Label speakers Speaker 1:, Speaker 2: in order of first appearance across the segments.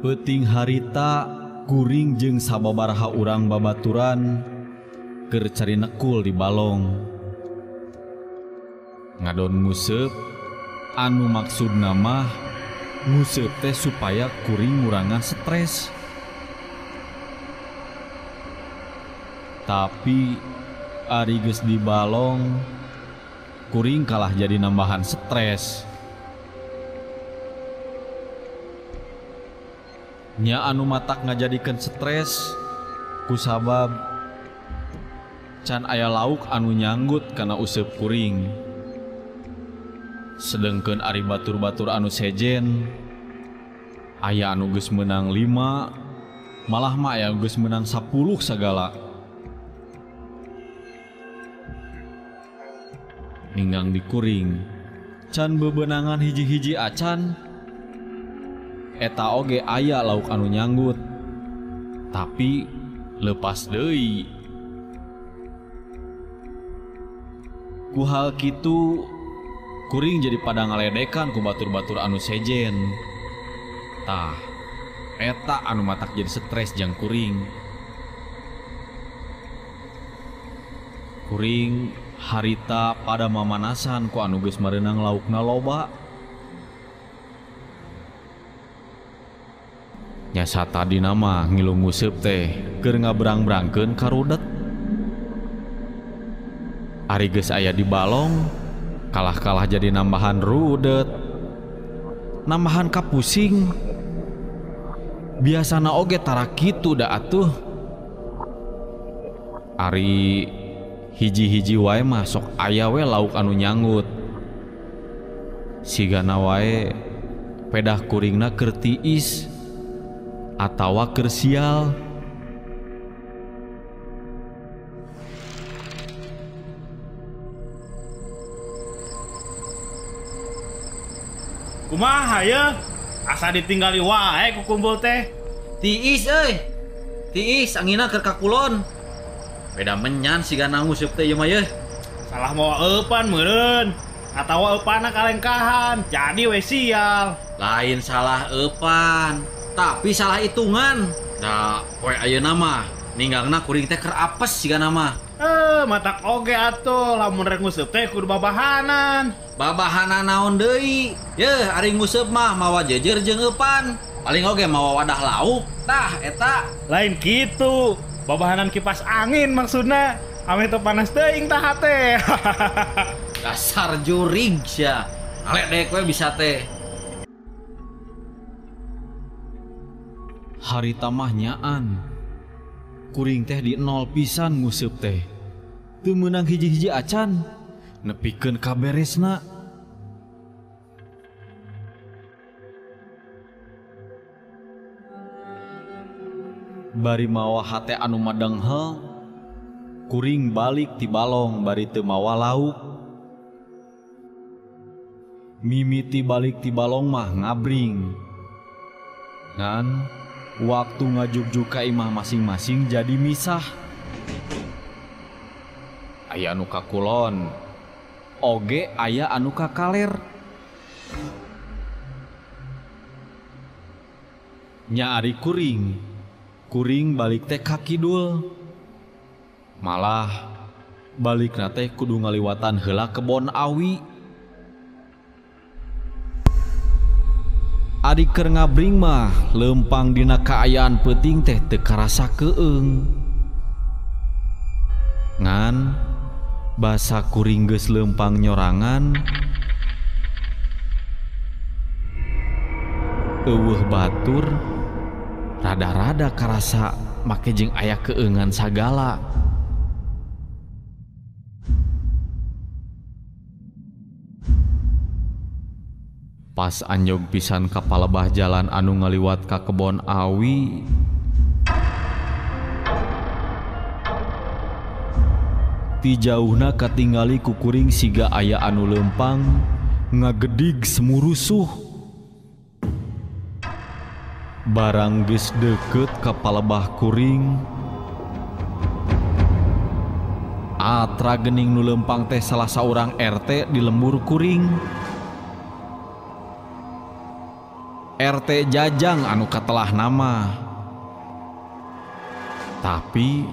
Speaker 1: Peuting harita kuring jeung sababaraha urang babaturan keur cari nekul di balong. Ngadon nguseup anu maksudna mah nguseup teh supaya kuring ngurangan stres. Tapi ari geus di balong kuring kalah jadi nambahan stres. Nya anu matak ngajadikeun stres kusabab can aya lauk anu nyanggut kana useup kuring. Sedengkeun ari batur-batur anu sejen aya anu geus meunang 5, malah mah aya geus meunang 10 sagala. Ninggang di kuring can bebenangan hiji-hiji acan. Eta oge aya lauk anu nyanggut, tapi lepas deui. Ku hal kitu kuring jadi pada ngaledekan ku batur-batur anu sejen. Tah, eta anu matak jadi stres jang kuring. Kuring harita pada mamanasan ku anu geus mareunang laukna loba. Nyasa tadina mah ngilu nguseup teh keur ngabrang-brangkeun karudet. Ari geus aya di balong, kalah-kalah jadi nambahan rudet, nambahan kapusing. Biasana oge tara kitu da atuh. Ari hiji-hiji wae mah sok aya we lauk anu nyanggut. Sigana wae pedah kuringna keur tiis atawa keur sial.
Speaker 2: Kumaha ye? Asa ditinggali wae ku kumpul teh.
Speaker 3: Tiis euy. Tiis angina keur ka kulon. Beda menyan sigana nguseup teh ieu mah yeuh.
Speaker 2: Salah mawa eupan meureun atawa eupanna kalengkahan. Jadi we sial.
Speaker 3: Lain salah eupan, tapi salah hitungan. Da poe ayeuna mah ninggangna kuring teh keur apes sigana mah.
Speaker 2: Matak oge atuh lamun rek nguseup teh kudu babahanan.
Speaker 3: Babahanan naon deui? Yeuh, ari nguseup mah mawa jejer jeung eupan. Paling oge mawa wadah lauk. Tah eta.
Speaker 2: Lain kitu. Babahanan kipas angin maksudna. Ame teu panas teuing tah hate.
Speaker 3: Dasar jurig sia. Aledek we bisa teh.
Speaker 1: Harita mah nyaan. Kuring teh di nol pisan nguseup teh. Teu meunang hiji-hiji acan. Nepikeun ka beresna. Bari mawa hate anu madenghel, kuring balik ti balong bari teu mawa lauk. Mimiti balik ti balong mah ngabring. Ngan waktu ngajugjug ka imah masing-masing jadi misah. Aya anu ka kulon, oge aya anu ka kaler. Nya ari kuring, kuring balik teh ka kidul. Malah balikna teh kudu ngaliwatan heula kebon awi. Ari keur ngabring mah leumpang dina kaayaan peuting teh teu karasa keung. Ngan basa kuring geus leumpang nyorangan, eueuh batur rada-rada karasa make jeung aya keungan sagala. Pas anjog pisan ka palebah jalan anu ngaliwat ka kebon awi, ti jauhna katingali ku kuring siga aya anu leumpang ngagedig semurusuh. Barang geus deukeut ka palebah kuring, atra geuning nu leumpang teh salah saurang RT di lembur kuring. RT Jajang anu katelah nama. Tapi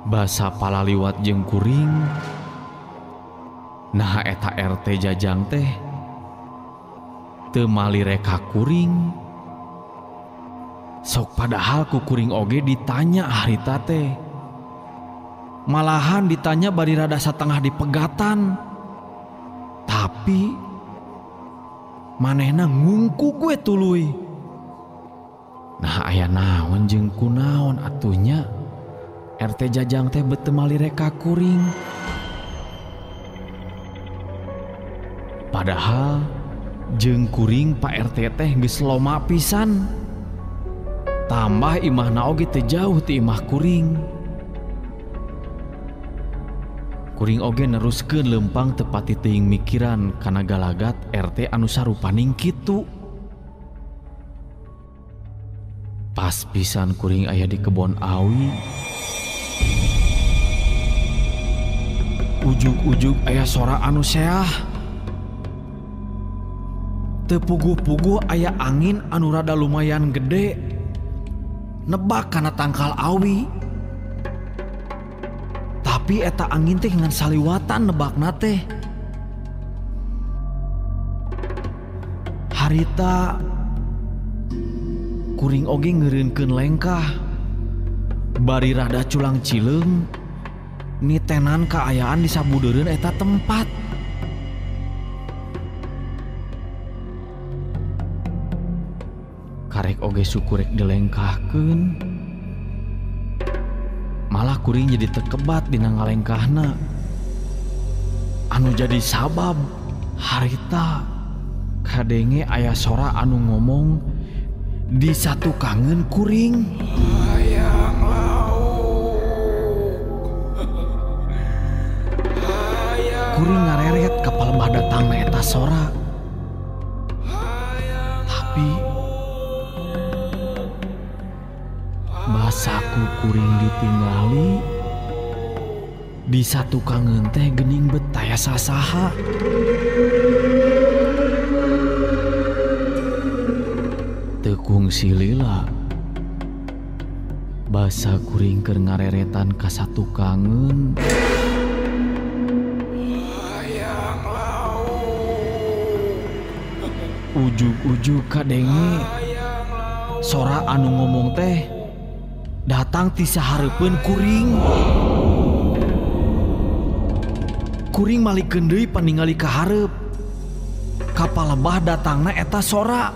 Speaker 1: basa palaliwat jeung kuring, nah eta RT Jajang teh teu malireka kuring. Sok padahal ku kuring oge ditanya harita teh. Malahan ditanya bari rada satengah dipegatan. Tapi manehna ngungku gue tuluy. Nah aya naon jeung kunaon atuh nya RT Jajang teh bet teu malireka kuring. Padahal jeung kuring Pak RT teh geus loma pisan. Tambah imahna oge teu jauh ti imah kuring. Kuring oge neruskeun leumpang teu pati teuing mikiran kana galagat RT anu sarupaning kitu. Pas pisan kuring aya di kebon awi. Ujug-ujug aya sora anu seah. Teu puguh-puguh aya angin anu rada lumayan gede nebak kana tangkal awi. Tapi eta angin teh ngan saliwatan nebakna teh. Harita kuring oge ngeureunkeun lengkah. Bari rada culang cileung nitenan kaayaan di sabudeureun eta tempat. Karek oge suku rek dilengkahkeun. Malah kuring jadi tekebat dina ngalengkahna. Anu jadi sabab harita kadenge aya sora anu ngomong di satu kangen kuring.
Speaker 4: Hayang lauk. Hayang.
Speaker 1: Kuring ngareret ka palebah datangna eta sora. Tapi basaku kuring ditinggali di satu kangen teh gening bet taya sasaha. Teu kungsi lila basa kuring keur ngareretan ka satu kangen. Ujug-ujug kadenge sora anu ngomong teh datang ti sahareupeun kuring. Kuring malikeun deui paningali ka hareup. Ka palebah datangna eta sora.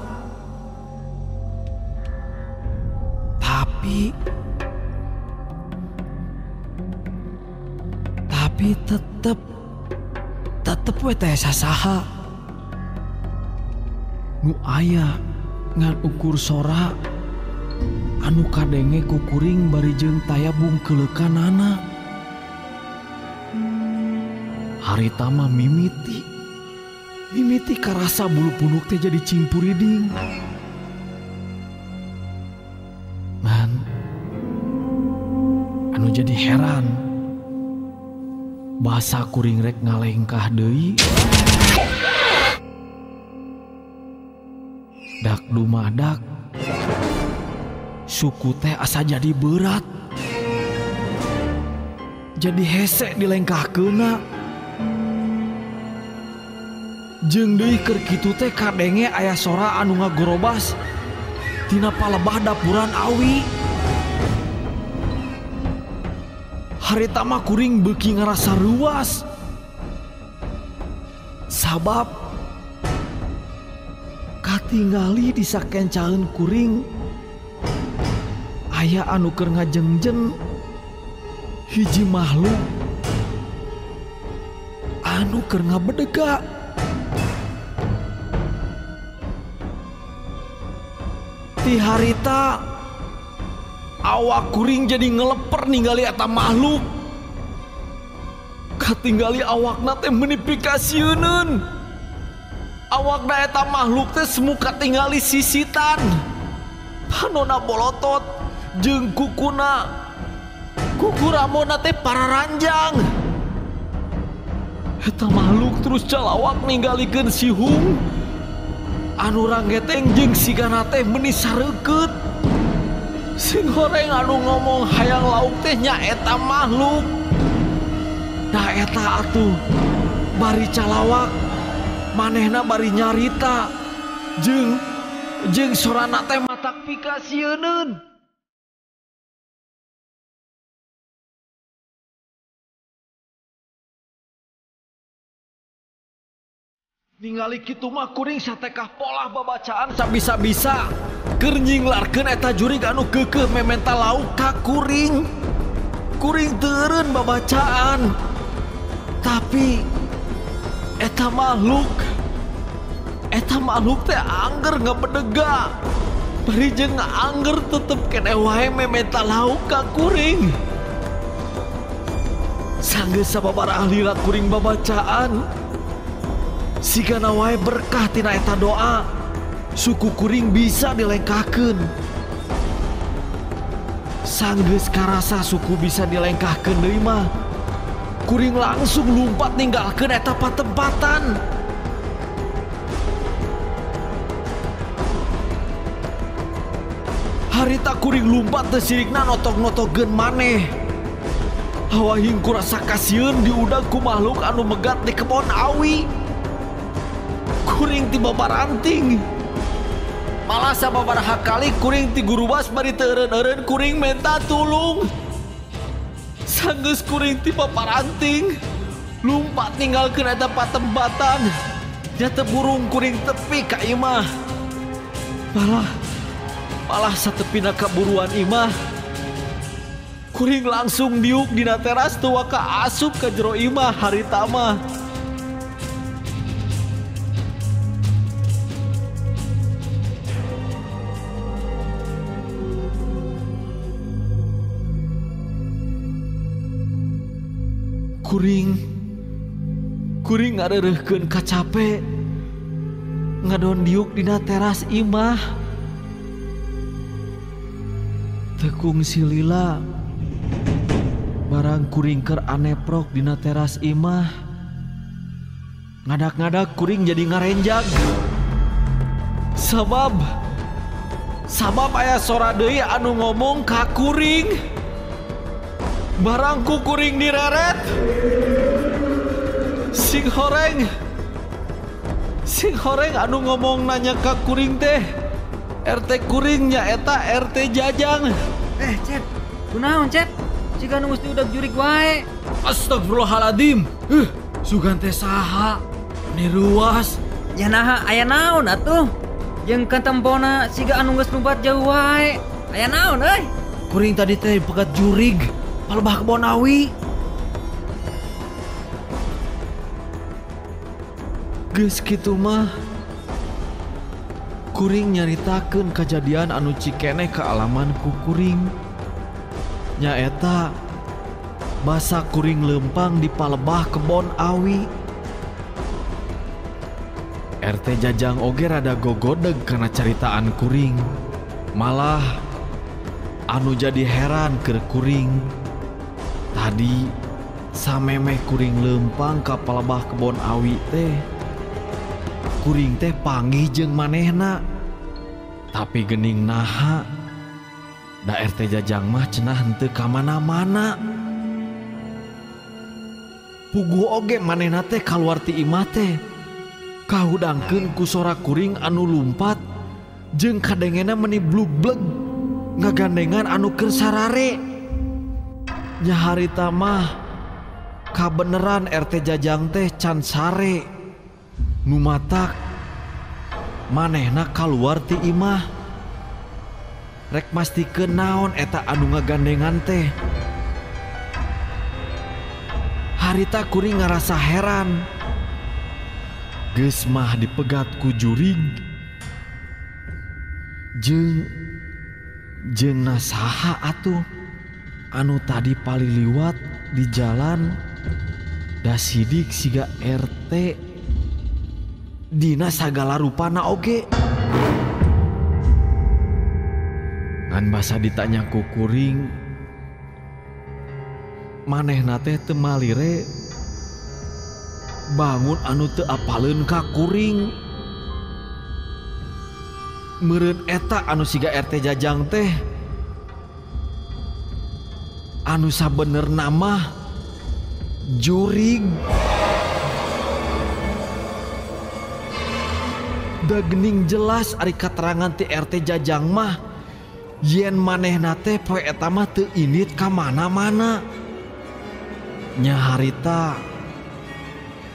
Speaker 1: Tapi tetep we teh sasaha. Nu aya ngan ukur sora anu kadenge ku kuring bari jeung taya bungkeleukanana. Harita mah mimiti karasa bulu punuk teh jadi cingpuriding. Ngan anu jadi heran basa kuring rek ngalengkah deui. Dak dumadak suku teh asa jadi berat. Jadi hese dilengkahkeunna. Jeung deui keur kitu teh kadenge aya sora anu ngagorobas tina palebah dapuran awi. Harita mah kuring beuki ngarasa ruas. Sabab katingali di sakencaeun kuring aya anu keur ngajengjen hiji makhluk anu keur ngabedega. Ti harita awak kuring jadi ngeleper ningali eta makhluk. Katingali awakna teh meuni pikasieuneun. Awakna eta makhluk teh semu katingali sisitan. Panona bolotot jeung kukuna. Kuku ramona teh pararanjang. Eta makhluk terus calawak ninggalikeun sihung. Anu ranggeteng jeung sigana teh meuni sareukeut. Sing horeng anu ngomong hayang lauk teh nyaeta makhluk. Dah eta atuh bari calawak manehna bari nyarita jeung jeung sorana teh matak pikasieuneun. Ningali kitu mah kuring satekah polah babacaan sabisa-bisa keur nyinglarkeun eta jurig anu keukeuh mementa lauk ka kuring. Kuring teu eureun babacaan. Tapi eta makhluk teh angger ngabedega. Bari jeung angger tetep keneh wae mementa lauk ka kuring. Sanggeus sababaraha lila kuring babacaan. Sigana wae berkah tina eta doa, suku kuring bisa dilengkahkeun. Sanggeus karasa suku bisa dilengkahkeun deui mah, kuring langsung lumpat ninggalkeun eta patempatan. Harita kuring lumpat teu sirikna notok-notokeun maneh. Hawahing kurasa kasieun diudag ku makhluk anu megat di kebon awi. Kuring ti babaranting. Malah sababaraha kali kuring ti gurubas bari teu eureun-eureun kuring menta tulung. Sanggeus kuring ti babaranting lumpat ninggalkeun eta patempatan. Nya teu burung kuring tepi ka imah. Malah satepina kaburuan imah. Kuring langsung diuk dina teras teu waka asup ka jero imah harita mah. Kuring ngareureurkeun kacape ngadon diuk dina teras imah. Tekung silila barang kuring keur aneprok dina teras imah. Ngadak-ngadak kuring jadi ngarenjag. Sabab aya sora deui anu ngomong ka kuring. Barang ku kuring direret. Sing horeng anu ngomong nanya ka kuring teh RT kuring nyaeta RT Jajang.
Speaker 5: Cep, kunaon Cep? Siga nu geus diudag jurig wae.
Speaker 1: Astagfirullahaladzim. Sugan teh saha? Niruas.
Speaker 5: Ya naha aya naon atuh? Jeung katempona siga anu geus lumpat jauh wae. Aya naon euy?
Speaker 1: Kuring tadi teh dipegat jurig. Palebah kebon awi. Geus kitu mah kuring nyaritakeun kajadian anu cikeneh kaalaman ku kuring. Nyaeta basa kuring leumpang di palebah kebon awi. RT Jajang oge rada gogodeg kana caritaan kuring. Malah anu jadi heran keur kuring. Tadi samemeh kuring leumpang ka palebah kebon awi teh, kuring teh panggih jeung manehna. Tapi geuning naha da RT Jajang mah cenah henteu ka mana-mana. Puguh oge manehna teh kaluar ti imah teh kahudangkeun ku sora kuring anu lumpat jeung kadengena meuni blug-bleg ngagandengan anu keur sarare. Nya harita mah kabeneran RT Jajang teh can sare. Nu matak manehna kaluar ti imah rek mastikeun naon eta anu ngagandengan teh. Harita kuring ngarasa heran. Geus mah dipegat ku jurig jeung nasaha atuh anu tadi paliliwat di jalan da sidik siga RT dina sagala rupana oge. Ngan basa ditanya ku kuring, manehna teh teu malire bangun anu teu apaleun ka kuring. Meureun eta anu siga RT Jajang teh anu sabenerna mah jurig. Da gening jelas ari katerangan ti RT Jajang mah yen manehna teh poe eta mah teu indit ka mana-mana. Nya harita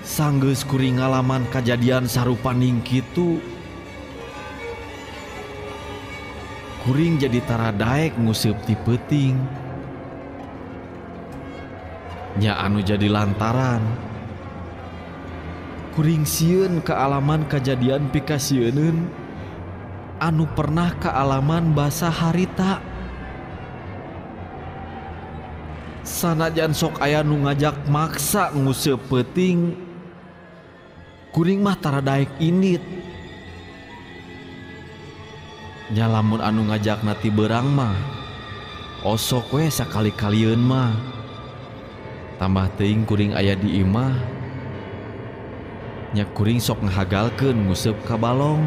Speaker 1: sanggeus kuring ngalaman kajadian sarupaning kitu, kuring jadi tara daek nguseup ti peuting. Nya anu jadi lantaran kuring sieun kaalaman kajadian pikasieuneun anu pernah kaalaman basa harita. Sanajan sok aya nu ngajak maksa nguseup peuting, kuring mah tara daek indit. Nya lamun anu ngajakna ti beurang mah osok we sakali-kalieun mah. Tambah teuing kuring aya di imah, nya kuring sok ngahagalkeun nguseup ka balong.